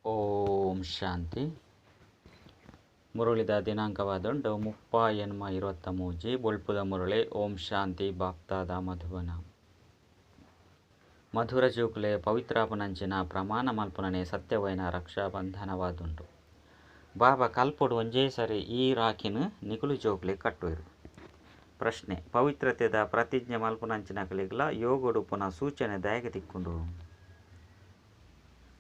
ಓಂ ಶಾಂತಿ. ಮುರುಳಿದ ದಿನಾಂಕವಾದುಂಡು 30/8/23 ಬೊಳ್ಪುದ ಮುರುಳಿ. ಓಂ ಶಾಂತಿ. ಬಾಪ್ತಾದ ಮಧುಬನ. ಮಧುರ ಜೋಕುಲೆ ಪವಿತ್ರಾಪನಂಚಿನ ಪ್ರಮಾಣ ಮಲ್ಪುನನೆ ಸತ್ಯವೈನ ರಕ್ಷಾಬಂಧನವಾದುಂಡು. ಬಾಬಾ ಕಲ್ಪೊಡು ಒಂಜೇ ಸರಿ ಈ ರಾಖಿನ ನಿಕುಲು ಜೋಕುಲೆ ಕಟ್ಟುವೆರು. ಪ್ರಶ್ನೆ: ಪವಿತ್ರತೆದ ಪ್ರತಿಜ್ಞೆ ಮಲ್ಪುನಂಚಿನಕಲೆಗ್ಲ ಯೋಗಡುಪುನ ಸೂಚನೆ ದಾಯೆಗ್ ತಿಕ್ಕುಂಡು?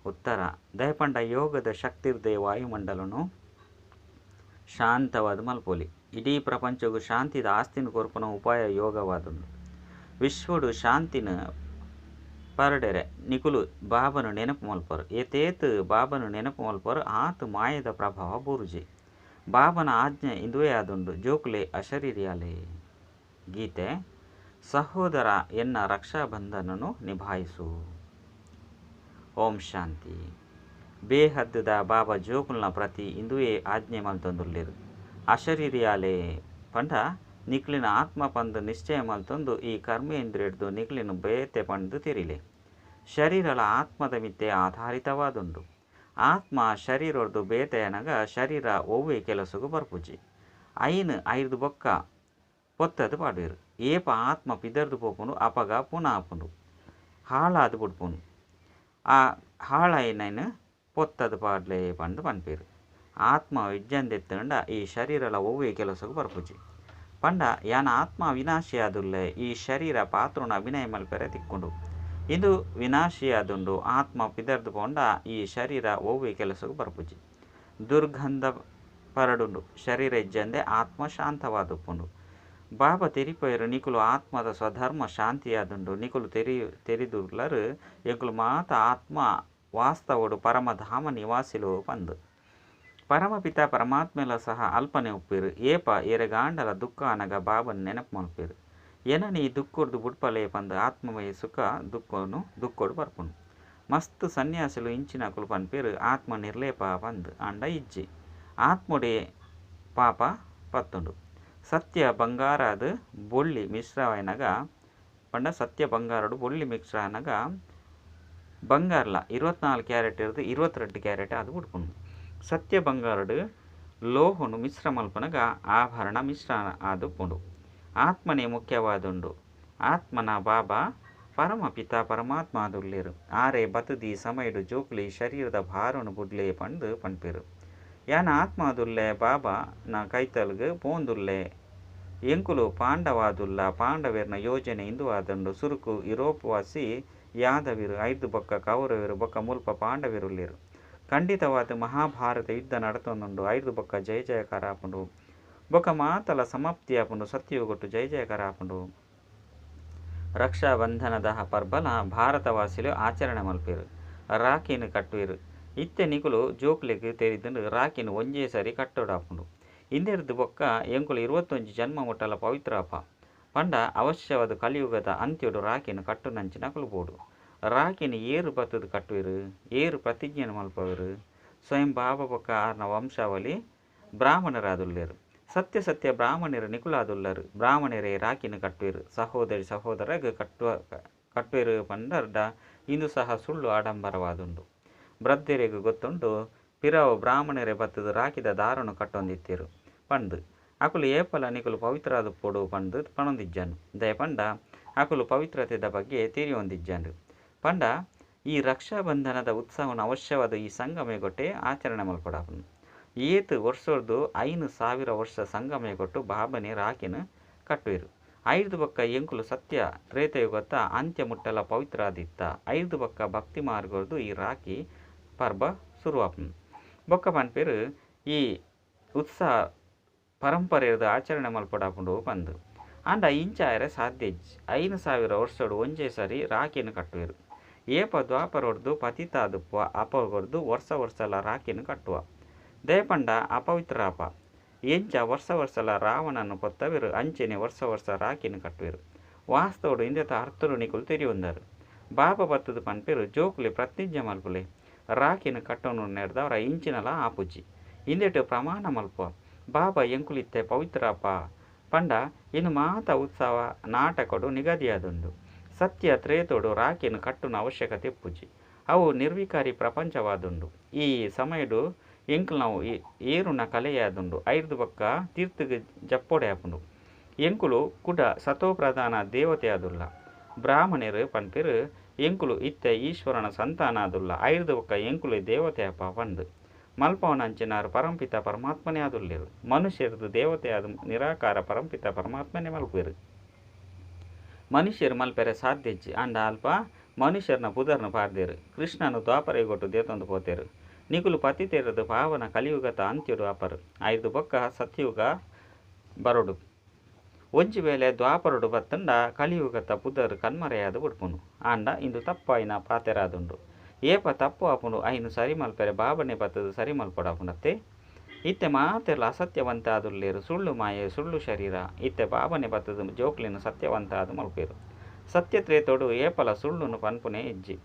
ಉತ್ತರ: ದಯಪಂಡ ಯೋಗದ ಶಕ್ತಿರ್ದೆ ವಾಯುಮಂಡಲನು ಶಾಂತವಾದ ಮಲ್ಪೊಲಿ. ಇಡೀ ಪ್ರಪಂಚಗು ಶಾಂತಿದ ಆಸ್ತಿನ ಕೊರ್ಪುನ ಉಪಾಯ ಯೋಗವಾದುಂಡು. ವಿಶ್ವಡು ಶಾಂತಿನ ಪರಡೆರೆ ನಿಕುಲು ಬಾಬನು ನೆನಪು ಮಲ್ಪರು. ಏತೇತ್ ಬಾಬನು ನೆನಪು ಮಲ್ಪರು ಆತ್ ಮಾಯದ ಪ್ರಭಾವ ಬೂರುಜಿ. ಬಾಬನ ಆಜ್ಞೆ ಇಂದುವೇ ಆದುಂಡು, ಜೋಕುಲೆ ಅಶರೀರಿಯಾಲೆ. ಗೀತೆ: ಸಹೋದರ ಎನ್ನ ರಕ್ಷಾಬಂಧನನು ನಿಭಾಯಿಸು. ಓಂ ಶಾಂತಿ. ಬೇಹದ್ದುದ ಬಾಬಾ ಜೋಕುಲ್ನ ಪ್ರತಿ ಇಂದುವೇ ಆಜ್ಞೆ ಮಲ್ತೊಂದುಲ್ಲೆರು. ಅಶರೀರಿಯಾಲೆ ಪಂಡ ನಿಕ್ಲಿನ ಆತ್ಮ ಪಂದು ನಿಶ್ಚಯ ಮಲ್ತೊಂದು ಈ ಕರ್ಮೇಂದ್ರಿಯಡ್ದು ನಿಕ್ಲಿನ ಬೇತೆ ಪಂದು ತೆರಿಲೆ. ಶರೀರಲ ಆತ್ಮದ ಮಿತ್ತೆ ಆಧಾರಿತವಾದುಂಡು. ಆತ್ಮ ಶರೀರೊರ್ದು ಬೇತೆ ಅನಗ ಶರೀರ ಒವ್ವೆ ಕೆಲಸಗು ಬರ್ಪುಜಿ. ಐನ್ ಐರ್ದು ಬೊಕ್ಕ ಪೊತ್ತದು ಪಾಡುವೆರು. ಏಪ ಆತ್ಮ ಪಿದರ್ದು ಪೋಪುಂಡು ಅಪಗ ಪುನ ಆಪುಂಡು, ಹಾಳಾದ್ ಬುಡ್ಪುಂಡು. ಆ ಹಾಳಾಯಿನೈನ್ ಪೊತ್ತದು ಪಾಡ್ಲೆ ಪಂದು ಪನ್ಪೆರು. ಆತ್ಮ ವಿಜ್ಜಂದೆತ್ತುಂಡ ಈ ಶರೀರಲ ಒವ್ವೆ ಕೆಲಸಗು ಬರ್ಪುಜಿ. ಪಂಡ ಯಾನ ಆತ್ಮ ವಿನಾಶಿಯಾದುಲ್ಲೆ. ಈ ಶರೀರ ಪಾತ್ರನ ಅಭಿನಯ ಮಲ್ಪೆರೆ ತಿಕ್ಕುಂಡು. ಇಂದು ವಿನಾಶಿಯಾದುಂಡು. ಆತ್ಮ ಪಿದರ್ದು ಪೋಂಡ ಈ ಶರೀರ ಒವ್ವೆ ಕೆಲಸಗು ಬರ್ಪುಜಿ. ದುರ್ಗಂಧ ಪರಡುಂಡು. ಶರೀರ ಇಜ್ಜಂದೆ ಆತ್ಮ ಶಾಂತವಾದುಪ್ಪುಂಡು. ಬಾಬಾ ತೆರಿಪೊಯೆರು ನಿಕುಲು ಆತ್ಮದ ಸ್ವಧರ್ಮ ಶಾಂತಿಯಾದುಂಡು. ನಿಕುಲು ತೆರಿದುಲ್ಲರು ಎಂಕುಲು ಮಾತ ಆತ್ಮ ವಾಸ್ತವಡು ಪರಮಧಾಮ ನಿವಾಸಿಲು ಪಂದು. ಪರಮಪಿತ ಪರಮಾತ್ಮೆಲ ಸಹ ಅಲ್ಪನೆ ಉಪ್ಪೇರು. ಏಪ ಎರೆಗಾಂಡಲ ದುಃಖ ಅನಗ ಬಾಬನ್ ನೆನಪು ಮಲ್ಪೇರು. ಎನನಿ ದುಃಖೊಡ್ದು ಬುಡ್ಪಲೆ ಪಂದು ಆತ್ಮಮಯ ಸುಖ ದುಃಖನು ದುಃಖೊಡು ಬರ್ಪುಂಡು. ಮಸ್ತ್ ಸನ್ಯಾಸಿಲು ಇಂಚಿನಕುಲು ಪನ್ಪೇರು ಆತ್ಮ ನಿರ್ಲೇಪ ಪಂದು. ಆಂಡ ಇಜ್ಜಿ ಆತ್ಮೊಡೆ ಪಾಪ ಪತ್ತುಂಡು. ಸತ್ಯ ಬಂಗಾರಾದ ಬೊಳ್ಳಿ ಮಿಶ್ರವಾಯಿನಗ ಪಂಡ ಸತ್ಯ ಬಂಗಾರಡು ಬೊಳ್ಳಿ ಮಿಶ್ರ ಅನಗ ಬಂಗಾರಲ 24 ಕ್ಯಾರೆಟ್ ಇರ್ದು 22 ಕ್ಯಾರೆಟ್ ಅದು ಬುಡ್ಪುಂಡು. ಸತ್ಯ ಬಂಗಾರಡು ಲೋಹನು ಮಿಶ್ರ ಮಲ್ಪನಗ ಆಭರಣ ಮಿಶ್ರ ಆದುಪ್ಪುಂಡು. ಆತ್ಮನೇ ಮುಖ್ಯವಾದುಂಡು. ಆತ್ಮನ ಬಾಬಾ ಪರಮಪಿತ ಪರಮಾತ್ಮ ಆದುಲ್ಲೆರು. ಆರೆ ಬತುದಿ ಸಮಯಡು ಜೋಕ್ಲಿ ಶರೀರದ ಭಾರನು ಬುಡ್ಲೆ ಪಂದು ಪನ್ಪೆರು. ಯಾನ ಆತ್ಮ ಆದುಲ್ಲೆ ಬಾಬಾ ನ ಕೈತಲ್ಗ್ ಪೋಂದುಲ್ಲೆ. ಎಂಕುಲು ಪಾಂಡವಾದುಲ್ಲ. ಪಾಂಡವೇರ್ನ ಯೋಜನೆ ಇಂದು ಆದುಂಡು. ಸುರುಕು ಯುರೋಪ್ವಾಸಿ ಯಾದವಿರು, ಐದು ಬೊಕ್ಕ ಕೌರವರು ಬೊಕ್ಕ ಮುಲ್ಪ ಪಾಂಡವಿರುಲ್ಲೆರು. ಖಂಡಿತವಾದ ಮಹಾಭಾರತ ಯುದ್ಧ ನಡತೊಂದುಂಡು. ಐದು ಬೊಕ್ಕ ಜಯ ಜಯಕಾರ ಆಪುಂಡು. ಬೊಕ್ಕ ಮಾತಲ ಸಮಾಪ್ತಿ ಆಪುಂಡು. ಸತ್ಯಯುಗೊಟ್ಟು ಜಯ ಜಯಕಾರ ಆಪುಂಡು. ರಕ್ಷಾಬಂಧನದ ಪರ್ಬಲ ಭಾರತವಾಸಿಲು ಆಚರಣೆ ಮಲ್ಪೆರು. ರಾಖಿನ ಕಟ್ಟುವೆರು. ಇತ್ತೆ ನಿಕುಲು ಜೋಕ್ಲೆಗ್ ತೆರಿದುಂಡು ರಾಖಿನ ಒಂಜೇ ಸರಿ ಕಟ್ಟೊಡಾಪುಂಡು. ಇಂದೆರ್ದು ಬೊಕ್ಕ ಎಂಕುಲು 21 ಜನ್ಮ ಮುಟ್ಟಲ ಪವಿತ್ರಾಪ. ಪಂಡ ಅವಶ್ಯವಾದ ಕಲಿಯುಗದ ಅಂತ್ಯೊಡು ರಾಖಿನ ಕಟ್ಟುನಂಚಿನಕುಲು ಬೋಡು. ರಾಖಿನ ಏರು ಬತ್ತದು ಕಟ್ಟುವೆರು, ಏರು ಪ್ರತಿಜ್ಞೆನ ಮಲ್ಪವೆರು. ಸ್ವಯಂ ಬಾಬಾ ಬೊಕ್ಕ ಆರ್ನ ವಂಶಾವಳಿ ಬ್ರಾಹ್ಮಣರಾದುಲ್ಲೆರು. ಸತ್ಯ ಸತ್ಯ ಬ್ರಾಹ್ಮಣರು ನಿಕುಲಾದುಲ್ಲರು. ಬ್ರಾಹ್ಮಣರೇ ರಾಖಿನ ಕಟ್ಟುವೆರು. ಸಹೋದರಿ ಸಹೋದರಗ್ ಕಟ್ಟುವೆರು ಪಂಡರ್ಡ ಇಂದು ಸಹ ಸುಳ್ಳು ಆಡಂಬರವಾದುಂಡು. ಬ್ರದ್ದೆರೆಗ್ ಗೊತ್ತುಂಡು ಪಿರವು ಬ್ರಾಹ್ಮಣರೇ ಬತ್ತದು ರಾಖಿದ ದಾರನು ಕಟ್ಟೊಂದಿತ್ತೆರು ಪಂದು. ಅಕುಲು ಏಪಲ ನಿಕುಲು ಪವಿತ್ರಾದ ಪೊಡು ಪಂದು ಪಣೊಂದಿಜ್ಜನು. ದಯಪಂಡ ಅಕುಲು ಪವಿತ್ರತೆದ ಬಗ್ಗೆ ತೆರಿಯೊಂದಿಜ್ಜನು. ಪಂಡ ಈ ರಕ್ಷಾಬಂಧನದ ಉತ್ಸವನ ಅವಶ್ಯವಾದ ಈ ಸಂಗಮಗೊಟ್ಟೆ ಆಚರಣೆ ಮಲ್ಪೊಡಾಪುಂಡು. ಏತ್ ವರ್ಷೊರ್ದು 5000 ವರ್ಷ ಸಂಗಮಗೊಟ್ಟು ಬಾಬನೆ ರಾಖಿನ ಕಟ್ಟುವೆರು. ಐದು ಬೊಕ್ಕ ಎಂಕುಲು ಸತ್ಯ ತ್ರೇತಯುಗತ್ತ ಅಂತ್ಯ ಮುಟ್ಟಲ ಪವಿತ್ರಾದಿತ್ತ. ಐದು ಬೊಕ್ಕ ಭಕ್ತಿ ಮಾರ್ಗೊರ್ದು ಈ ರಾಖಿ ಪರ್ಬ ಶುರುವಾಪುಂಡು. ಬೊಕ್ಕ ಪನ್ಪೆರು ಈ ಉತ್ಸಾಹ ಪರಂಪರೆರ್ದು ಆಚರಣೆ ಮಲ್ಪೊಡಾಪುಂಡು ಪಂದು. ಆಂಡ ಇಂಚಾಯರೆ ಸಾಧ್ಯ ಇಜ್ಜಿ. 5000 ವರ್ಷೊಡು ಒಂಜೇ ಸರಿ ರಾಖಿನ ಕಟ್ಟುವೆರು. ಏಪ ದ್ವಾಪರೊರ್ದು ಪತಿತಾದುಪ್ಪ ಅಪಗೊರ್ದು ವರ್ಷ ವರ್ಷಲ ರಾಖಿನ ಕಟ್ಟುವ. ದಯಪಂಡ ಅಪವಿತ್ರಾಪ. ಎಂಚ ವರ್ಷ ವರ್ಷಲ ರಾವಣನ ಪೊತ್ತವೆರು ಅಂಚೆನೆ ವರ್ಷ ವರ್ಷ ರಾಖಿನ ಕಟ್ಟುವೆರು. ವಾಸ್ತವಡು ಇಂದೆತ ಅರ್ಥರು ನಿಕುಲು ತೆರಿಯೊಂದರು. ಬಾಬಾ ಬತ್ತದು ಪನ್ಪೆರು ಜೋಕುಲೆ ಪ್ರತಿಜ್ಞೆ ಮಲ್ಪುಲೆ. ರಾಖಿನ ಕಟ್ಟೋನು ನೆಡ್ದವರ ಇಂಚಿನಲ ಆಪುಜಿ. ಇಂದೆಟು ಪ್ರಮಾಣ ಮಲ್ಪುವ. ಬಾಬಾ ಎಂಕುಲಿತ್ತೆ ಪವಿತ್ರಾಪ. ಪಂಡ ಇನ್ನು ಮಾತ ಉತ್ಸವ ನಾಟಕಡು ನಿಗದಿಯಾದುಂಡು. ಸತ್ಯ ತ್ರೇತೋಡು ರಾಖಿನ ಕಟ್ಟುನ ಅವಶ್ಯಕತೆ ಇಪ್ಪುಜಿ. ಅವು ನಿರ್ವಿಕಾರಿ ಪ್ರಪಂಚವಾದುಂಡು. ಈ ಸಮಯಡು ಎಂಕಲ್ನವು ಏರುನ ಕಲೆಯಾದುಂಡು. ಐರ್ದ್ ಬೊಕ್ಕ ತೀರ್ಥಗ್ ಜಪ್ಪೊಡೆ ಆಪುಂಡು. ಎಂಕುಲು ಕುಡ ಸತೋಪ್ರಧಾನ ದೇವತೆಯಾದುಲ್ಲ. ಬ್ರಾಹ್ಮಣೆರ್ ಪನ್ಪೆರ್ ಎಂಕುಲು ಇತ್ತೆ ಈಶ್ವರನ ಸಂತಾನ ಆದುಲ್ಲ ಐರ್ದ್ ಬೊಕ್ಕ ಎಂಕುಲು ದೇವತೆ ಆಪ ಪಂದ್. ಮಲ್ಪವನಂಚಿನಾರ್ ಪರಮಪಿತ ಪರಮಾತ್ಮನೇ ಆದುಲ್ಲೆರ್. ಮನುಷ್ಯರ್ದ್ ದೇವತೆ ಆದ್ ನಿರಾಕಾರ ಪರಮಪಿತ ಪರಮಾತ್ಮನೇ ಮಲ್ಪುವೆರ್. ಮನುಷ್ಯರ್ ಮಲ್ಪೆರೆ ಸಾಧ್ಯ ಇಜ್ಜಿ ಆಂಡ ಅಲ್ಪ ಮನುಷ್ಯರ್ನ ಪುದರ್ನ್ ಪಾಡ್ದೆರ್. ಕೃಷ್ಣನ್ ದ್ವಾಪರಯುಗೊಟು ದೇತೊಂದು ಪೋತೆರ್. ನಿಕುಲು ಪತಿತೆರ್ದ್ ಪಾವನ ಕಲಿಯುಗದ ಅಂತ್ಯೊಡು ಆಪರ್. ಐರ್ದ್ ಬೊಕ್ಕ ಸತ್ಯಯುಗ ಬರೊಡು. ಒಂಜಿ ವೇಳೆ ದ್ವಾಪರೊಡು ಬತ್ತುಂಡ ಕಲಿಯುಗದ ಪುದರ್ ಕಣ್ಮರೆಯಾದ್ ಬುಡ್ಪುಂಡು. ಆಂಡ ಇಂದು ತಪ್ಪಾಯಿನ ಪಾತೆರಾದುಂಡು. ಏಪ ತಪ್ಪು ಆಪುಂಡು ಐನ್ ಸರಿ ಮಲ್ಪೆರೆ ಬಾಬಾನೆ ಬತ್ತುದು ಸರಿ ಮಲ್ಪೊಡಾಪುಂಡತ್ತೆ. ಇತ್ತೆ ಮಾತೆರ್ಲ ಅಸತ್ಯವಂತ ಆದುಲ್ಲೆರ್. ಸುಳ್ಳು ಮಾಯೆ ಸುಳ್ಳು ಶರೀರ. ಇತ್ತೆ ಬಾಬಾನೆ ಬತ್ತುದು ಜೋಕ್ಲೆನ್ ಸತ್ಯವಂತ ಆದ್ ಮಲ್ಪುವೆರ್. ಸತ್ಯ ತ್ರೇತೊಡು ಏಪಲ ಸುಳ್ಳುನು ಪನ್ಪುನೇ ಇಜ್ಜಿ.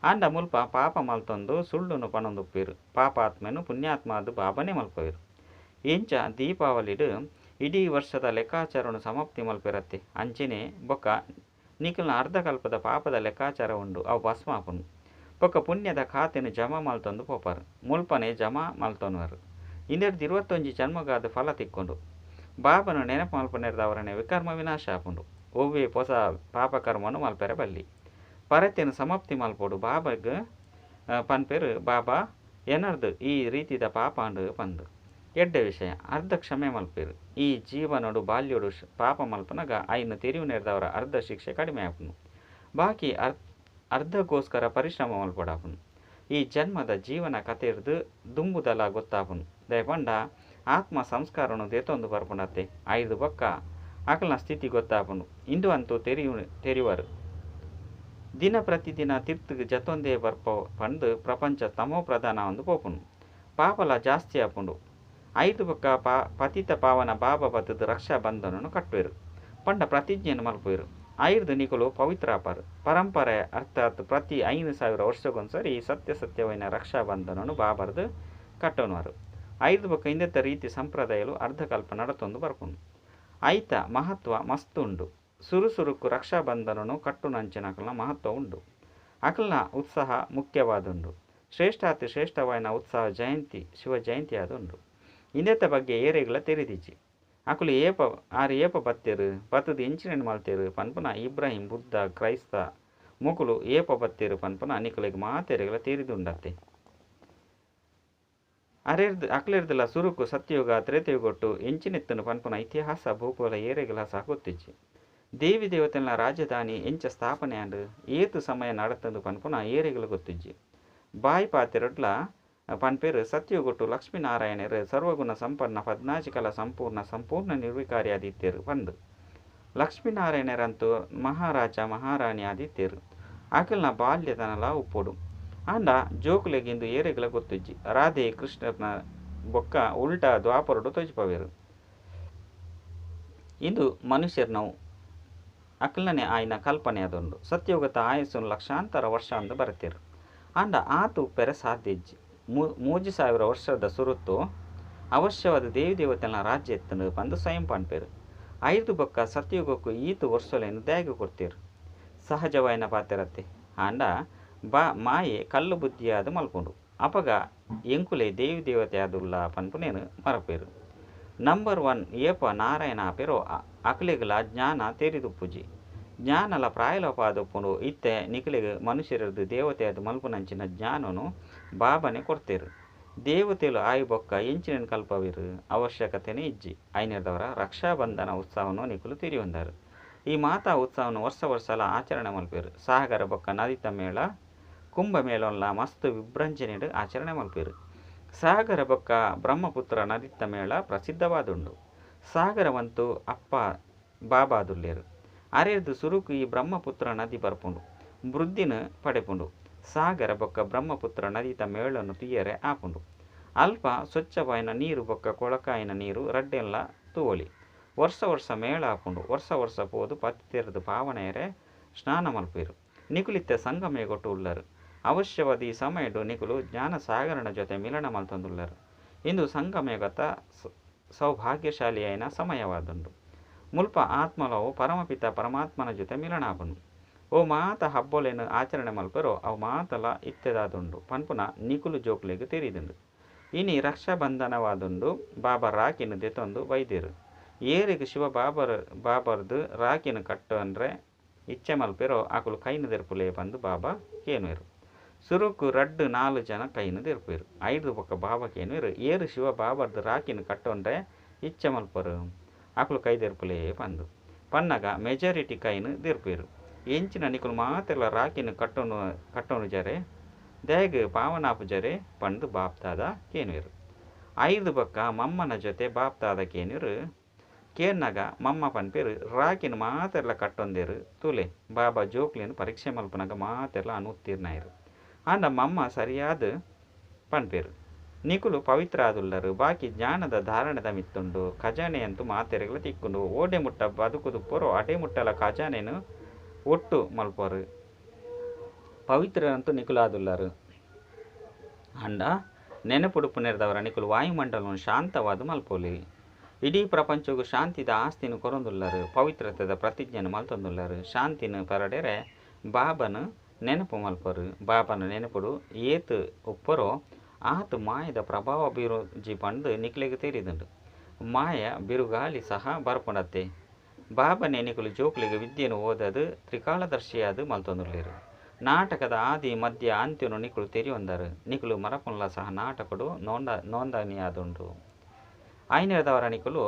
ಆಂಡ ಮುಲ್ಪ ಪಾಪ ಮಲ್ತೊಂದು ಸುಳ್ಳುನು ಪನೊಂದುಪ್ಪುವೆರ್. ಪಾಪಾತ್ಮನ್ ಪುಣ್ಯಾತ್ಮ ಆದ್ ಬಾಬಾನೆ ಮಲ್ಪುವೆರ್. ಇಂಚ ದೀಪಾವಳಿಡ್ ಇಡೀ ವರ್ಷದ ಲೆಕ್ಕಾಚಾರನ್ ಸಮಾಪ್ತಿ ಮಲ್ಪೆರತ್ತೆ. ಅಂಚೆನೆ ಬೊಕ್ಕ ನಿಕಲ್ನ ಅರ್ಧಕಲ್ಪದ ಪಾಪದ ಲೆಕ್ಕಾಚಾರ ಉಂಡು ಅವು ಭಸ್ಮ ಆಪುಂಡು. ಬೊಕ್ಕ ಪುಣ್ಯದ ಖಾತೆನ್ ಜಮಾ ಮಲ್ತೊಂದು ಪೋಪರ್. ಮುಲ್ಪನೆ ಜಮಾ ಮಲ್ತೊನುವರ್. ಇಂದೆರ್ದ್ 21 ಜನ್ಮಗಾದ್ ಫಲ ತಿಕ್ಕುಂಡು. ಬಾಬಾನ ನೆನಪು ಮಲ್ಪುನೆರ್ದಾವರನೆ ವಿಕರ್ಮ ವಿನಾಶ ಆಪುಂಡು. ಒವ್ವೇ ಪೊಸ ಪಾಪಕರ್ಮನು ಮಲ್ಪೆರೆ ಬಲ್ಲಿ. ಪರತೆನ್ ಸಮಾಪ್ತಿ ಮಲ್ಪೊಡು. ಬಾಬಾಗ್ ಪನ್ಪೆರ್ ಬಾಬಾ ಎನರ್ದ್ ಈ ರೀತಿದ ಪಾಪಾಂಡ್ ಪಂದ್. ಎಡ್ಡೆ ವಿಷಯ. ಅರ್ಧ ಕ್ಷಮೆ ಮಲ್ಪುವೆರ್. ಈ ಜೀವನೊಡು ಬಾಲ್ಯೊಡು ಪಾಪ ಮಲ್ಪುನಗ ಐನ್ ತೆರಿಯುನೆರ್ದಾವರ ಅರ್ಧ ಶಿಕ್ಷೆ ಕಡಿಮೆ ಆಪುಂಡು. ಬಾಕಿ ಅರ್ಧಗೋಸ್ಕರ ಪರಿಶ್ರಮ ಮಲ್ಪೊಡಾಪುಂಡು. ಈ ಜನ್ಮದ ಜೀವನ ಕತೆರ್ದ್ ದುಂಬುದಲ ಗೊತ್ತಾಪುಂಡು. ದಾಯೆ ಪಂಡ ಆತ್ಮ ಸಂಸ್ಕಾರನು ದೆತೊಂದು ಬರ್ಪುಂಡತ್ತೆ. ಐರ್ದ್ ಬೊಕ್ಕ ಅಕಲ್ನ ಸ್ಥಿತಿ ಗೊತ್ತಾಪುಂಡು. ಇಂದು ಅಂತೂ ತೆರಿಯುವರು. ದಿನ ಪ್ರತಿದಿನ ತಿರ್ತುಗ್ ಜತೊಂದೇ ಬರ್ಪ ಪಂದ್ ಪ್ರಪಂಚ ತಮೋ ಪ್ರಧಾನ ಆವೊಂದು ಪೋಪುಂಡು. ಪಾಪಲ ಜಾಸ್ತಿ ಆಪುಂಡು. ಐರ್ದ್ ಬೊಕ್ಕ ಪತಿತ ಪಾವನ ಬಾಬಾ ಬತ್ತುದು ರಕ್ಷಾ ಬಂಧನನ್ ಕಟ್ಟುವೆರ್. ಪಂಡ ಪ್ರತಿಜ್ಞೆನ್ ಮಲ್ಪುವೆರ್. ಐರ್ದ್ ನಿಕುಲು ಪವಿತ್ರ ಆಪರ್. ಪರಂಪರೆ ಅರ್ಥಾತ್ ಪ್ರತಿ 5000 ವರ್ಷಗೊಂದ್ಸರಿ ಸತ್ಯ ಸತ್ಯವಾಯಿನ ರಕ್ಷಾ ಬಂಧನನ್ ಬಾಬರ್ದ್ ಕಟ್ಟೊನುವರು. ಐರ್ದ್ ಬೊಕ್ಕ ಇಂದೆತ ರೀತಿ ಸಂಪ್ರದಾಯಲು ಅರ್ಧಕಲ್ಪ ನಡತೊಂದು ಬರ್ಪುಂಡು. ಐತ ಮಹತ್ವ ಮಸ್ತ್ ಉಂಡು. ಸುರು ಸುರುಕು ರಕ್ಷಾ ಬಂಧನನು ಕಟ್ಟುನಂಚಿನಕಲ್ನ ಮಹತ್ವ ಉಂಡು. ಅಕಲ್ನ ಉತ್ಸಾಹ ಮುಖ್ಯವಾದುಂಡು. ಶ್ರೇಷ್ಠಾತಿ ಶ್ರೇಷ್ಠವಾಯಿನ ಉತ್ಸಾಹ ಜಯಂತಿ ಶಿವ ಜಯಂತಿ ಆದುಂಡು. ಇಂದೆತ ಬಗ್ಗೆ ಏರೆಗ್ಲ ತೆರಿದಿಜ್ಜಿ. ಅಕುಲು ಏಪ ಆರ್ ಏಪ ಬತ್ತೆರ್ ಬತ್ತುದು ಎಂಚಿನ ಮಲ್ತೆರ್ ಪನ್ಪುನ ಇಬ್ರಾಹಿಂ ಬುದ್ಧ ಕ್ರೈಸ್ತ ಮೊಕುಲು ಏಪ ಬತ್ತೆರ್ ಪನ್ಪುನ ನಿಕುಲೆಗ್ ಮಾತೆರೆಗ್ಲ ತೆರಿದುಂಡತ್ತೆ. ಅರೆರ್ದ್ ಅಕ್ಲೆರ್ದಲ ಸುರುಕು ಸತ್ಯಯುಗ ತ್ರೇತಯುಗೊಟ್ಟು ಎಂಚಿನೆತ್ತುಂಡು ಪನ್ಪುನ ಇತಿಹಾಸ ಭೂಗೋಳ ಏರೆಗ್ಲ ಸಹ ಗೊತ್ತಿಜ್ಜಿ. ದೇವಿ ದೇವತೆಲ್ನ ರಾಜಧಾನಿ ಎಂಚ ಸ್ಥಾಪನೆ ಆಂಡ್ ಏತ್ ಸಮಯ ನಡತುಂಡು ಪನ್ಪುನ ಏರೆಗ್ಲ ಗೊತ್ತಿಜ್ಜಿ. ಬಾಯಿ ಪಾತೆರಡ್ಲ ಪನ್ಪೆರ್ ಸತ್ಯಯುಗೊಟ್ಟು ಲಕ್ಷ್ಮೀನಾರಾಯಣೆರ್ ಸರ್ವಗುಣ ಸಂಪನ್ನ ಪದ್ನಾಜಿ ಕಲಾ ಸಂಪೂರ್ಣ ಸಂಪೂರ್ಣ ನಿರ್ವಿಕಾರಿ ಆದಿತ್ತೆರ್ ಪಂದ್. ಲಕ್ಷ್ಮೀನಾರಾಯಣರಂತೂ ಮಹಾರಾಜ ಮಹಾರಾಣಿ ಆದಿತ್ತೆರ್. ಅಕಲ್ನ ಬಾಲ್ಯದನಲ ಉಪ್ಪೊಡು. ಆಂಡ ಜೋಕುಲೆಗ್ ಇಂದು ಏರೆಗ್ಲ ಗೊತ್ತಿಜ್ಜಿ. ರಾಧೆ ಕೃಷ್ಣನ ಬೊಕ್ಕ ಉಲ್ಟಾ ದ್ವಾಪರಡು ತೋಜಿಪವೆರ್. ಇಂದು ಮನುಷ್ಯರ್ನವು ಅಕಲ್ನನೆ ಆಯಿನ ಕಲ್ಪನೆ ಆದುಂಡು. ಸತ್ಯಯುಗದ ಆಯಸ್ಸುನು ಲಕ್ಷಾಂತರ ವರ್ಷ ಅಂದ್ ಬರೆತೆರ್. ಆಂಡ ಆತ್ ಉಪ್ಪೆರೆ ಸಾಧ್ಯ ಇಜ್ಜಿ. 3000 ವರ್ಷದ ಸುರುತು ಅವಶ್ಯವಾದ ದೇವಿ ದೇವತೆಲ್ನ ರಾಜ್ಯ ಇತ್ತುಂಡು ಪಂದ್ ಸ್ವಯಂ ಪನ್ಪೆರ್. ಐರ್ದ್ ಬೊಕ್ಕ ಸತ್ಯಯುಗಕ್ಕೂ ಈತ್ ವರ್ಷಲೆನ್ ದಾಯೆಗ್ ಕೊರ್ತೆರ್. ಸಹಜವಾಯಿನ ಪಾತೆರತ್ತೆ. ಆಂಡ ಮಾಯೆ ಕಲ್ಲು ಬುದ್ಧಿಯಾದ್ ಮಲ್ಪುಂಡು. ಅಪಗ ಎಂಕುಲೆ ದೇವಿ ದೇವತೆ ಆದುಲ್ಲ ಪನ್ಪುನೇನ್ ಮರಪೆರ್. ನಂಬರ್ 1 ಏಪ ನಾರಾಯಣ ಆಪೆರೋ ಅಕ್ಲೆಗ್ಲ ಜ್ಞಾನ ತೆರಿದುಪ್ಪುಜಿ. ಜ್ಞಾನಲ ಪ್ರಾಯಲೋಪ ಆದುಪ್ಪುಂಡು. ಇತ್ತೆ ನಿಕುಲೆಗ್ ಮನುಷ್ಯರ್ದ್ ದೇವತೆ ಆದ್ ಮಲ್ಪುನಂಚಿನ ಜ್ಞಾನನು ಬಾಬಾನೆ ಕೊರ್ತೆರ್. ದೇವತೆಲು ಆಯಿ ಬೊಕ್ಕ ಎಂಚಿನ ಕಲ್ಪವೆರ್ ಅವಶ್ಯಕತೆನೇ ಇಜ್ಜಿ. ಐನೆರ್ದವರ ರಕ್ಷಾಬಂಧನ ಉತ್ಸವನು ನಿಕುಲು ತೆರಿಯೊಂದರ್. ಈ ಮಾತಾ ಉತ್ಸವನು ವರ್ಷ ವರ್ಷಲ ಆಚರಣೆ ಮಲ್ಪುವೆರ್. ಸಾಗರ ಬೊಕ್ಕ ನದಿತ ಮೇಳ ಕುಂಭಮೇಳನ್ಲ ಮಸ್ತ್ ವಿಭ್ರಂಜನೆಡ್ ಆಚರಣೆ ಮಲ್ಪುವೆರ್. ಸಾಗರ ಬೊಕ್ಕ ಬ್ರಹ್ಮಪುತ್ರ ನದಿತ ಮೇಳ ಪ್ರಸಿದ್ಧವಾದುಂಡು. ಸಾಗರವಂತೂ ಅಪ್ಪ ಬಾಬಾದುಲ್ಲೆರ್. ಅರೆರ್ದ್ ಸುರುಕು ಈ ಬ್ರಹ್ಮಪುತ್ರ ನದಿ ಬರ್ಪುಂಡು. ವೃದ್ಧಿನ್ ಪಡೆಪುಂಡು. ಸಾಗರ ಬೊಕ್ಕ ಬ್ರಹ್ಮಪುತ್ರ ನದಿತ ಮೇಳನ್ ತೂಯೆರೆ ಆಪುಂಡು. ಅಲ್ಪ ಸ್ವಚ್ಛವಾಯಿನ ನೀರು ಬೊಕ್ಕ ಕೊಳಕಾಯಿನ ನೀರು ರಡ್ಡೆನ್ಲ ತೂವೊಲಿ. ವರ್ಷ ವರ್ಷ ಮೇಳ ಆಪುಂಡು. ವರ್ಷ ವರ್ಷ ಪೋದು ಪತಿತೆರ್ದ್ ಪಾವನೆಯರೆ ಸ್ನಾನ ಮಲ್ಪುವೆರ್. ನಿಕುಲಿತ್ತೆ ಸಂಗಮಯುಗೊಟ್ಟು ಉಲ್ಲರ್. ಅವಶ್ಯವಾದ ಈ ಸಮಯಡು ನಿಕುಲು ಜ್ಞಾನ ಸಾಗರನ ಜೊತೆ ಮಿಲನ ಮಲ್ತೊಂದುಲ್ಲರ್. ಇಂದು ಸಂಗಮಯುಗತ ಸೌಭಾಗ್ಯಶಾಲಿಯಾಯಿನ ಸಮಯವಾದುಂಡು. ಮುಲ್ಪ ಆತ್ಮಲವು ಪರಮಪಿತ ಪರಮಾತ್ಮನ ಜೊತೆ ಮಿಲನ ಆಪುಂಡು. ಓ ಮಾತ ಹಬ್ಬೊಲೆನ್ ಆಚರಣೆ ಮಲ್ಪೆರೋ ಅವು ಮಾತಲ ಇತ್ತೆದಾದುಂಡು ಪನ್ಪುನ ನಿಕುಲು ಜೋಕುಲೆಗ್ ತೆರಿದುಂಡು. ಇನಿ ರಕ್ಷಾಬಂಧನವಾದುಂಡು. ಬಾಬಾ ರಾಖಿನ್ ದೆತೊಂದು ಬೈದೆರ್. ಏರೆಗ್ ಶಿವ ಬಾಬಾರ್ದ್ ರಾಖಿನ್ ಕಟ್ಟೊನ್ರೆ ಇಚ್ಛೆ ಮಲ್ಪೆರೋ ಅಕುಲು ಕೈನ್ ದೆರ್ಪುಲೆ ಪಂದ್ ಬಾಬಾ ಕೇನುವೆರ್. ಸುರುಕು ರಡ್ಡ್ ನಾಲ್ ಜನ ಕೈನ್ ದೆರ್ಪುವೆರ್. ಐರ್ದ್ ಬೊಕ್ಕ ಬಾಬಾ ಕೇನುವೆರ್ ಏರ್ ಶಿವ ಬಾಬಾರ್ದ್ ರಾಖಿನ್ ಕಟ್ಟೊನ್ರೆ ಇಚ್ಛೆ ಮಲ್ಪರು ಅಕುಲು ಕೈ ದೆರ್ಪುಲೆ ಪಂದ್. ಪನ್ನಗ ಮೆಜಾರಿಟಿ ಕೈನ್ ದೆರ್ಪುವೆರ್. ಎಂಚಿನ ನಿಕುಲು ಮಾತೆರ್ಲ ರಾಖಿನ್ ಕಟ್ಟೊನುಜರೆ ದಾಯೆಗ್ ಪಾವನಾಪುಜರೆ ಪಂದ್ ಬಾಪ್ ದಾದಾ ಕೇನುವೆರ್. ಐರ್ದ್ ಬೊಕ್ಕ ಮಮ್ಮನ ಜೊತೆ ಬಾಪ್ ದಾದಾ ಕೇನುವೆರ್. ಕೇನ್ನಗ ಮಮ್ಮ ಪನ್ಪೆರ್ ರಾಖಿನ್ ಮಾತೆರ್ಲ ಕಟ್ಟೊಂದೆರ್ ತೂಲೆ ಬಾಬಾ ಜೋಕ್ಲೆನ್ ಪರೀಕ್ಷೆ ಮಲ್ಪುನಗ ಮಾತೆರ್ಲ ಅನುತ್ತೀರ್ಣಾಯೆರ್. ಆಂಡ ಮಮ್ಮ ಸರಿಯಾದ್ ಪನ್ಪೆರ್ ನಿಕುಲು ಪವಿತ್ರ ಆದುಲ್ಲರ್ ಬಾಕಿ ಜ್ಞಾನದ ಧಾರಣೆದ ಮಿತ್ತುಂಡು ಖಜಾನೆ ಅಂತೂ ಮಾತೆರೆಗ್ಲ ತಿಕ್ಕುಂಡು ಓಡೆ ಮುಟ್ಟ ಬದುಕುದುಪ್ಪರೋ ಅಡೆ ಮುಟ್ಟಲ ಖಜಾನೆನ್ ಒಟ್ಟು ಮಲ್ಪರು. ಪವಿತ್ರರಂತೂ ನಿಕುಲಾದುಲ್ಲರ್. ಆಂಡ ನೆನಪುಡುಪ್ಪುನೆರ್ದಾವರ ನಿಕುಲು ವಾಯುಮಂಡಲನ್ ಶಾಂತವಾದ್ ಮಲ್ಪೊಲಿ. ಇಡೀ ಪ್ರಪಂಚೊಗು ಶಾಂತಿದ ಆಸ್ತಿನ್ ಕೊರೊಂದುಲ್ಲರ್. ಪವಿತ್ರತೆದ ಪ್ರತಿಜ್ಞೆನ್ ಮಲ್ತೊಂದುಲ್ಲರ್. ಶಾಂತಿನ್ ಪರಡೆರೆ ಬಾಬಾನ್ ನೆನಪು ಮಲ್ಪರು. ಬಾಬಾನ ನೆನಪುಡು ಏತ್ ಉಪ್ಪರೋ ಆತ್ ಮಾಯೆದ ಪ್ರಭಾವ ಬೀರುಜಿ ಪಂದ್ ನಿಕ್ಲೆಗ್ ತೆರಿದುಂಡು. ಮಾಯ ಬಿರುಗಾಳಿ ಸಹ ಬರ್ಪುಂಡತ್ತೆ. ಬಾಬಾನೇ ನಿಕುಲು ಜೋಕುಲೆಗ್ ವಿದ್ಯೆನ್ ಓದಾದ್ ತ್ರಿಕಾಲದರ್ಶಿಯಾದ್ ಮಲ್ತೊಂದುಲ್ಲೆರ್. ನಾಟಕದ ಆದಿ ಮಧ್ಯ ಅಂತ್ಯನು ನಿಕುಲು ತೆರಿಯೊಂದರ್. ನಿಕುಲು ಮರಪುನಲ ಸಹ ನಾಟಕಡು ನೋಂದಣಿಯಾದುಂಡು. ಐನೆರ್ದಾವರ ನಿಕುಲು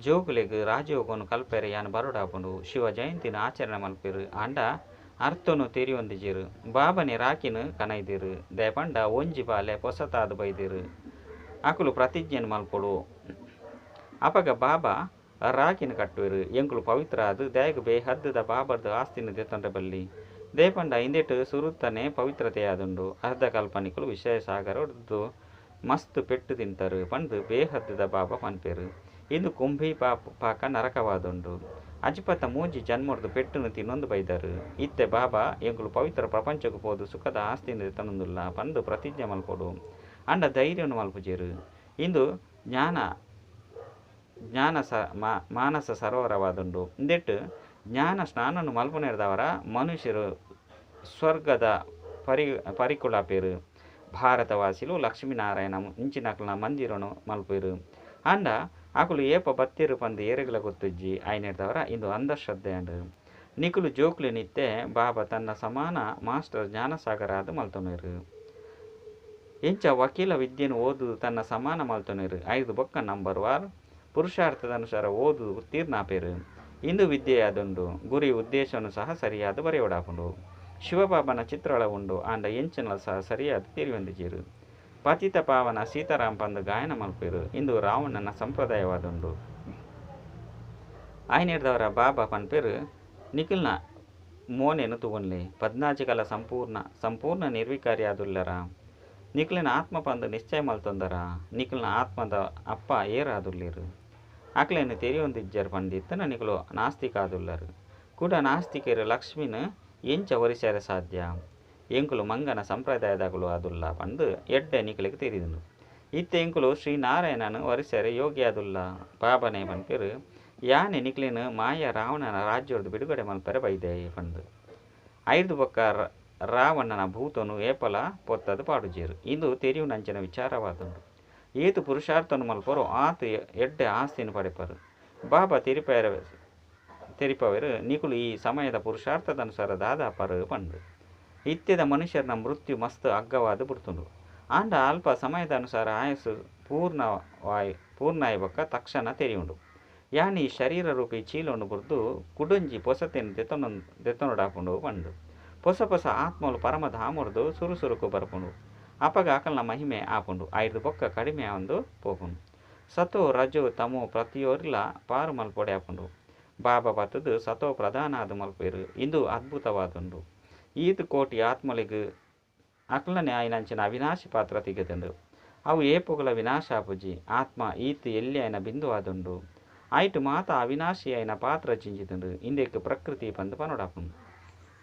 ಜೋಕುಲೆಗ್ ರಾಜಯೋಗನು ಕಲ್ಪೆರೆ ಯಾನ್ ಬರೊಡಾಪುಂಡು. ಶಿವ ಜಯಂತಿನ್ ಆಚರಣೆ ಮಲ್ಪೆರ್ ಆಂಡ ಅರ್ಥನು ತೆರಿಯೊಂದಿಜೆರ್. ಬಾಬಾನೇ ರಾಖಿನ್ ಕನೈದೆರ್. ದಾಯೆ ಪಂಡ ಒಂಜಿ ಬಾಲೆ ಪೊಸತಾದ್ ಬೈದೆರ್. ಅಕುಲು ಪ್ರತಿಜ್ಞೆನ್ ಮಲ್ಪೊಡು. ಅಪಗ ಬಾಬಾ ರಾಖಿನ್ ಕಟ್ಟುವೆರ್. ಎಂಕುಲು ಪವಿತ್ರ ಆದ್ ದಾಯೆಗ್ ಬೇಹದ್ದುದ ಬಾಬಾರ್ದ್ ಆಸ್ತಿನ್ ದೆತೊನ್ರೆ ಬಲ್ಲಿ. ದಾಯೆ ಪಂಡ ಇಂದೆಟ್ ಸುರುತನೆ ಪವಿತ್ರತೆಯಾದುಂಡು. ಅರ್ಧಕಲ್ಪ ನಿಕುಲು ವಿಷಯ ಸಾಗರೊಡ್ದು ಮಸ್ತ್ ಪೆಟ್ಟ್ ತಿಂತರ್ ಪಂದ್ ಬೇಹದ್ದುದ ಬಾಬಾ ಪನ್ಪೆರ್. ಇಂದು ಕುಂಭೀಪಾಕ ನರಕವಾದುಂಡು. ಅಜಿಪತ್ತ ಮೂಜಿ ಜನ್ಮೊಡ್ದು ಪೆಟ್ಟುನು ತಿನ್ನೊಂದು ಬೈದರ್. ಇತ್ತೆ ಬಾಬಾ ಎಂಕುಲು ಪವಿತ್ರ ಪ್ರಪಂಚೊಗು ಪೋದು ಸುಖದ ಆಸ್ತಿನ್ ದೆತೊನೊಂದುಲ್ಲ ಪಂದ್ ಪ್ರತಿಜ್ಞೆ ಮಲ್ಪೊಡು. ಆಂಡ ಧೈರ್ಯನು ಮಲ್ಪುಜೆರ್. ಇಂದು ಜ್ಞಾನ ಮಾನಸ ಸರೋವರವಾದುಂಡು. ಇಂದೆಟ್ ಜ್ಞಾನ ಸ್ನಾನನು ಮಲ್ಪುನೆರ್ದಾವರ ಮನುಷ್ಯರು ಸ್ವರ್ಗದ ಪರಿಕುಳಾಪೆರ್. ಭಾರತವಾಸಿಲು ಲಕ್ಷ್ಮೀನಾರಾಯಣ ಇಂಚಿನಕಲ್ನ ಮಂದಿರನು ಮಲ್ಪುವೆರ್. ಆಂಡ ಅಕುಲು ಏಪ ಬತ್ತೆರ್ ಪಂದ್ ಏರೆಗ್ಲ ಗೊತ್ತುಜ್ಜಿ. ಐನೆರ್ದಾವರ ಇಂದು ಅಂಧಶ್ರದ್ಧೆಯಾಂಡ್. ನಿಕುಲು ಜೋಕ್ಲೆನ್ ಇತ್ತೆ ಬಾಬಾ ತನ್ನ ಸಮಾನ ಮಾಸ್ಟರ್ ಜ್ಞಾನಸಾಗರ ಆದ್ ಮಲ್ತೊನುವೆರ್. ಇಂಚ ವಕೀಲ ವಿದ್ಯೆನ್ ಓದುದು ತನ್ನ ಸಮಾನ ಮಲ್ತೊನುವೆರ್. ಐರ್ದ್ ಬೊಕ್ಕ ನಂಬರ್ ವಾರ್ ಪುರುಷಾರ್ಥದ ಅನುಸಾರ ಓದುದು ಉತ್ತೀರ್ಣಾಪೆರ್. ಇಂದು ವಿದ್ಯೆಯಾದುಂಡು. ಗುರಿ ಉದ್ದೇಶವನ್ನು ಸಹ ಸರಿಯಾದ್ ಬರೆಯೊಡಾಪುಂಡು. ಶಿವಬಾಬನ ಚಿತ್ರಳ ಉಂಡು ಆಂಡ ಎಂಚಿನಲ ಸಹ ಸರಿಯಾದ್ ತೆರಿಯೊಂದಿಜೆರ್. ಪತಿತ ಪಾವನ ಸೀತಾರಾಮ್ ಪಂದ್ ಗಾಯನ ಮಲ್ಪುವೆರ್. ಇಂದು ರಾವಣನ ಸಂಪ್ರದಾಯವಾದುಂಡು. ಐನೆರ್ದಾವರ ಬಾಬಾ ಪನ್ಪೆರ್ ನಿಕುಲ್ನ ಮೋನೆನ್ ತೂವೊನ್ಲೆ. ಪದ್ನಾಜಿ ಕಲ ಸಂಪೂರ್ಣ ಸಂಪೂರ್ಣ ನಿರ್ವಿಕಾರಿ ಆದುಲ್ಲರ. ನಿಕ್ಲೆನ ಆತ್ಮ ಪಂದ್ ನಿಶ್ಚಯ ಮಲ್ತೊಂದರ. ನಿಕುಲ್ನ ಆತ್ಮದ ಅಪ್ಪ ಏರಾದುಲ್ಲೆರ್. ಅಕ್ಲೆನ್ ತೆರಿಯೊಂದಿಜ್ಜರ್ ಪಂದಿತ್ತನ ನಿಕುಲು ನಾಸ್ತಿಕ ಆದುಲ್ಲರ್. ಕುಡ ನಾಸ್ತಿಕೆರ್ ಲಕ್ಷ್ಮಿನ್ ಎಂಚ ವರಿಸೆರೆ ಸಾಧ್ಯ. ಎಂಕುಲು ಮಂಗನ ಸಂಪ್ರದಾಯದಕುಲು ಆದುಲ್ಲ ಪಂದ್ ಎಡ್ಡೆ ನಿಕ್ಲೆಗ್ ತೆರಿದುಂಡು. ಇತ್ತೆ ಎಂಕುಲು ಶ್ರೀನಾರಾಯಣನ್ ವರಿಸೆರೆ ಯೋಗ್ಯ ಆದುಲ್ಲ. ಬಾಬಾನೇ ಪನ್ಪೆರ್ ಯಾನೆ ನಿಕ್ಲೆನ್ ಮಾಯಾ ರಾವಣನ ರಾಜ್ಯೊಡ್ದು ಬಿಡುಗಡೆ ಮಲ್ಪೆರೆ ಬೈದೆ ಪಂದ್. ಐರ್ದ್ ಬೊಕ್ಕ ರಾವಣನ ಭೂತನು ಏಪಲ ಪೊತ್ತದು ಪಾಡುಜೆರ್. ಇಂದು ತೆರಿಯುನಂಚಿನ ವಿಚಾರವಾದುಂಡು. ಏತ್ ಪುರುಷಾರ್ಥನು ಮಲ್ಪರೋ ಆತ್ ಎಡ್ಡೆ ಆಸ್ತಿನ್ ಪಡೆಪರ್. ಬಾಬಾ ತೆರಿಪವೆರ್ ನಿಕುಲು ಈ ಸಮಯದ ಪುರುಷಾರ್ಥದ ಅನುಸಾರ ದಾದಾಪರ್ ಪಂದ್. ಇತ್ತೆದ ಮನುಷ್ಯರ್ನ ಮೃತ್ಯು ಮಸ್ತ್ ಅಗ್ಗವಾದ್ ಬುಡ್ತುಂಡು. ಆಂಡ ಅಲ್ಪ ಸಮಯದ ಅನುಸಾರ ಆಯಸ್ಸು ಪೂರ್ಣಾಯಿ ಬೊಕ್ಕ ತಕ್ಷಣ ತೆರಿಯುಂಡು. ಯಾನ್ ಈ ಶರೀರ ರೂಪಿ ಚೀಲೊನು ಬುಡ್ದು ಕುಡೊಂಜಿ ಪೊಸತೆನ್ ದೆತೊನೊಡಾಪುಂಡು ಪಂದ್. ಪೊಸ ಪೊಸ ಆತ್ಮಲು ಪರಮಧಾಮೊಡ್ದು ಸುರು ಸುರುಕು ಬರ್ಪುಂಡು. ಅಪಗ ಅಕಲ್ನ ಮಹಿಮೆ ಆಪುಂಡು. ಐರ್ದ್ ಬೊಕ್ಕ ಕಡಿಮೆ ಆವೊಂದು ಪೋಪುಂಡು. ಸತೋ ರಜೋ ತಮೋ ಪ್ರತಿಯೊರಿಲ ಪಾರು ಮಲ್ಪೊಡೆ ಆಪುಂಡು. ಬಾಬಾ ಬತ್ತುದು ಸತೋ ಪ್ರಧಾನ ಆದ್ ಮಲ್ಪುವೆರ್. ಇಂದು ಅದ್ಭುತವಾದುಂಡು. ಈತ್ ಕೋಟಿ ಆತ್ಮಲೆಗ್ ಅಕ್ಲನೆ ಆಯಿನಂಚಿನ ಅವಿನಾಶಿ ಪಾತ್ರ ತಿಕ್ಕುದುಂಡು. ಅವು ಏಪೊಗುಲ ವಿನಾಶ ಆಪುಜಿ. ಆತ್ಮ ಈತ್ ಎಲ್ಯಾಯಿನ ಬಿಂದು ಆದುಂಡು. ಐಟ್ ಮಾತ ಅವಿನಾಶಿ ಆಯಿನ ಪಾತ್ರ ಜಿಂಜಿದುಂಡು. ಇಂದೆಕ್ ಪ್ರಕೃತಿ ಪಂದ್ ಪನೊಡಾಪುಂಡು.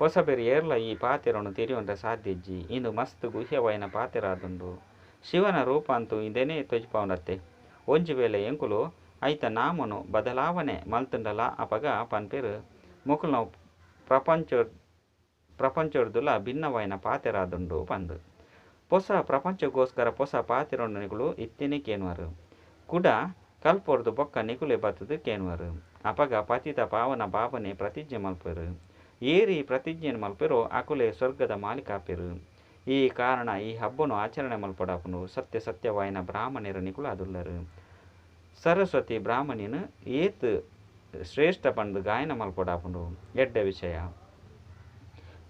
ಪೊಸಬೆರ್ ಏರ್ಲ ಈ ಪಾತೆರೊನು ತೆರಿಯೊನ್ರೆ ಸಾಧ್ಯ ಇಜ್ಜಿ. ಇಂದು ಮಸ್ತ್ ಗುಹ್ಯವಾಯಿನ ಪಾತೆರ ಆದುಂಡು. ಶಿವನ ರೂಪ ಅಂತೂ ಇಂದೆನೇ ತೊಜಿಪಾವುಂಡತ್ತೆ. ಒಂಜಿ ವೇಳೆ ಎಂಕುಲು ಐತ ನಾಮನು ಬದಲಾವಣೆ ಮಲ್ತುಂಡಲಾ ಅಪಗ ಪನ್ಪೆರ್ ಮೊಕುಲ್ನ ಪ್ರಪಂಚ ಪ್ರಪಂಚೊಡ್ದುಲ ಭಿನ್ನವಾಯಿನ ಪಾತೆರಾದುಂಡು ಪಂದ್. ಪೊಸ ಪ್ರಪಂಚೊಗೋಸ್ಕರ ಪೊಸ ಪಾತೆರೊನು ನಿಕುಲು ಇತ್ತೆನೆ ಕೇನುವರ್. ಕುಡ ಕಲ್ಪೊರ್ದು ಬೊಕ್ಕ ನಿಕುಲೇ ಬತ್ತುದು ಕೇನುವರ್. ಅಪಗ ಪತಿತ ಪಾವನ ಬಾಬಾನೇ ಪ್ರತಿಜ್ಞೆ ಮಲ್ಪುವೆರ್. ಏರ್ ಈ ಪ್ರತಿಜ್ಞೆನ್ ಮಲ್ಪುವೆರೋ ಅಕುಲೇ ಸ್ವರ್ಗದ ಮಾಲೀಕ ಆಪೆರ್. ಈ ಕಾರಣ ಈ ಹಬ್ಬೊನು ಆಚರಣೆ ಮಲ್ಪೊಡಾಪುಂಡು. ಸತ್ಯ ಸತ್ಯವಾಯಿನ ಬ್ರಾಹ್ಮಣೆರ್ ನಿಕುಲು ಆದುಲ್ಲರ್. ಸರಸ್ವತಿ ಬ್ರಾಹ್ಮಣಿನ್ ಏತ್ ಶ್ರೇಷ್ಠ ಪಂದ್ ಗಾಯನ ಮಲ್ಪೊಡಾಪುಂಡು. ಎಡ್ಡೆ ವಿಷಯ.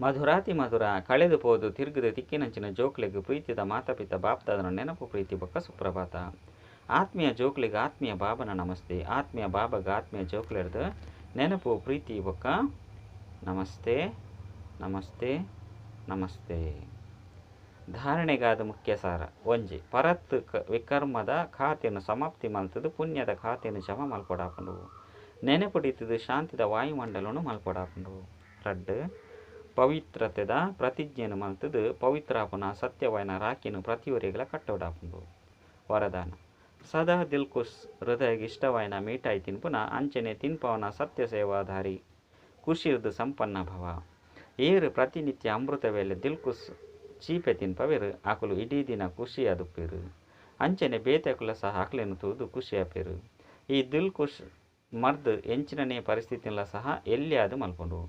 ಮಧುರಾತಿ ಮಧುರ ಕಳೆದು ಪೋದು ತಿರುಗಿದು ತಿಕ್ಕಿನಂಚಿನ ಜೋಕ್ಲೆಗ್ ಪ್ರೀತಿದ ಮಾತಾಪಿತ ಬಾಪ್ದಾದನ ನೆನಪು ಪ್ರೀತಿ ಬೊಕ್ಕ ಸುಪ್ರಭಾತ. ಆತ್ಮೀಯ ಜೋಕ್ಲೆಗ್ ಆತ್ಮೀಯ ಬಾಬನ ನಮಸ್ತೆ. ಆತ್ಮೀಯ ಬಾಬಾಗ್ ಆತ್ಮೀಯ ಜೋಕ್ಲೆಡ್ದ್ ನೆನಪು ಪ್ರೀತಿ ಬೊಕ್ಕ ನಮಸ್ತೆ ನಮಸ್ತೆ ನಮಸ್ತೆ. ಧಾರಣೆಗಾದ್ ಮುಖ್ಯ ಸಾರ. ಒಂಜಿ. ಪರತ್ ವಿಕರ್ಮದ ಖಾತೆನ್ ಸಮಾಪ್ತಿ ಮಲ್ತುದು ಪುಣ್ಯದ ಖಾತೆನ್ ಜಮಾ ಮಲ್ಪೊಡಾಪುಂಡು. ನೆನಪುಡಿತ್ತುದು ಶಾಂತಿದ ವಾಯುಮಂಡಲೊನು ಮಲ್ಪೊಡಾಪುಂಡು. ರಡ್ಡ್. ಪವಿತ್ರತೆದ ಪ್ರತಿಜ್ಞೆನ್ ಮಲ್ತುದು ಪವಿತ್ರಾಪುನ ಸತ್ಯವಾಯಿನ ರಾಖಿನ್ ಪ್ರತಿಯೊರಿಯಗ್ಲಾ ಕಟ್ಟೊಡಾಪುಂಡು. ವರದಾನ. ಸದಾ ದಿಲ್ಖುಷ್ ಹೃದಯಗ್ ಇಷ್ಟವಾಯಿನ ಮೀಠಾಯಿ ತಿನ್ಪುನ ಅಂಚನೆ ತಿನ್ಪವನ ಸತ್ಯ ಸೇವಾಧಾರಿ ಖುಷಿರ್ದ್ ಸಂಪನ್ನ ಭವ. ಏರ್ ಪ್ರತಿನಿತ್ಯ ಅಮೃತ ವೇಳೆ ದಿಲ್ಖುಷ್ ಚೀಪೆ ತಿನ್ಪವೆರ್ ಅಕುಲು ಇಡೀ ದಿನ ಖುಷಿಯಾದುಪ್ಪೆರ್. ಅಂಚನೆ ಬೇತೆಕುಲ್ಲ ಸಹ ಅಕ್ಲೆನ್ ತೂದು ಖುಷಿಯಾಪೆರ್. ಈ ದಿಲ್ಖುಷ್ ಮರ್ದ್ ಎಂಚಿನನೇ ಪರಿಸ್ಥಿತಿನ್ಲ ಸಹ ಎಲ್ಯಾದ್ ಮಲ್ಪುಂಡು.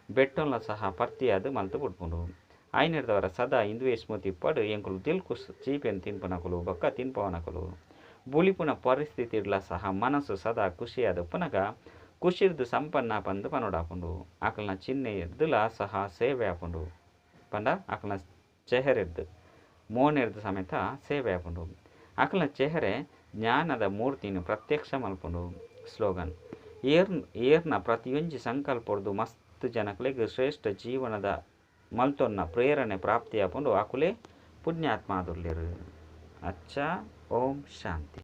ಬೆಟ್ಟೊನ್ಲ ಸಹ ಪರ್ತಿಯಾದ್ ಮಲ್ತ್ ಬುಡ್ಪುಂಡು. ಆಯಿನೆಡ್ದಾವರ ಸದಾ ಇಂದುವೆ ಸ್ಮೃತಿ ಇಪ್ಪಡ್ ಎಂಕುಲು ದಿಲ್ಖುಷ್ ಚೀಪೆನ್ ತಿನ್ಪುನಕುಲು ಬೊಕ್ಕ ತಿನ್ಪವನಕುಲು. ಬುಲಿಪುನ ಪರಿಸ್ಥಿತಿಡ್ಲ ಸಹ ಮನಸ್ಸು ಸದಾ ಖುಷಿಯಾದುಪ್ಪುನಗ ಖುಷಿರ್ದ್ ಸಂಪನ್ನ ಪಂದ್ ಪನೊಡಾಪುಂಡು. ಅಕಲ್ನ ಚಿಹ್ನೆರ್ದ್ಲ ಸಹ ಸೇವೆ ಆಪುಂಡು. ಪಂಡ ಅಕಲ್ನ ಚೆಹರೆರ್ದ್ ಮೋನೆರ್ದ್ ಸಮೇತ ಸೇವೆ ಆಪುಂಡು. ಅಕಲ್ನ ಚೆಹರೆ ಜ್ಞಾನದ ಮೂರ್ತಿನ್ ಪ್ರತ್ಯಕ್ಷ ಮಲ್ಪುಂಡು. ಸ್ಲೋಗನ್ ಏರ್ ಏರ್ನ ಪ್ರತಿಯೊಂಜಿ ಸಂಕಲ್ಪೊರ್ದು ಮಸ್ತ್ ಜನಕ್ಲೆಗ್ ಶ್ರೇಷ್ಠ ಜೀವನದ ಮಲ್ತೊನ್ನ ಪ್ರೇರಣೆ ಪ್ರಾಪ್ತಿಯಾಪುಂಡು ಅಕುಲೇ ಪುಣ್ಯಾತ್ಮ ಆದುಲ್ಲೆರ್. ಅಚ್ಚಾ ಓಂ ಶಾಂತಿ.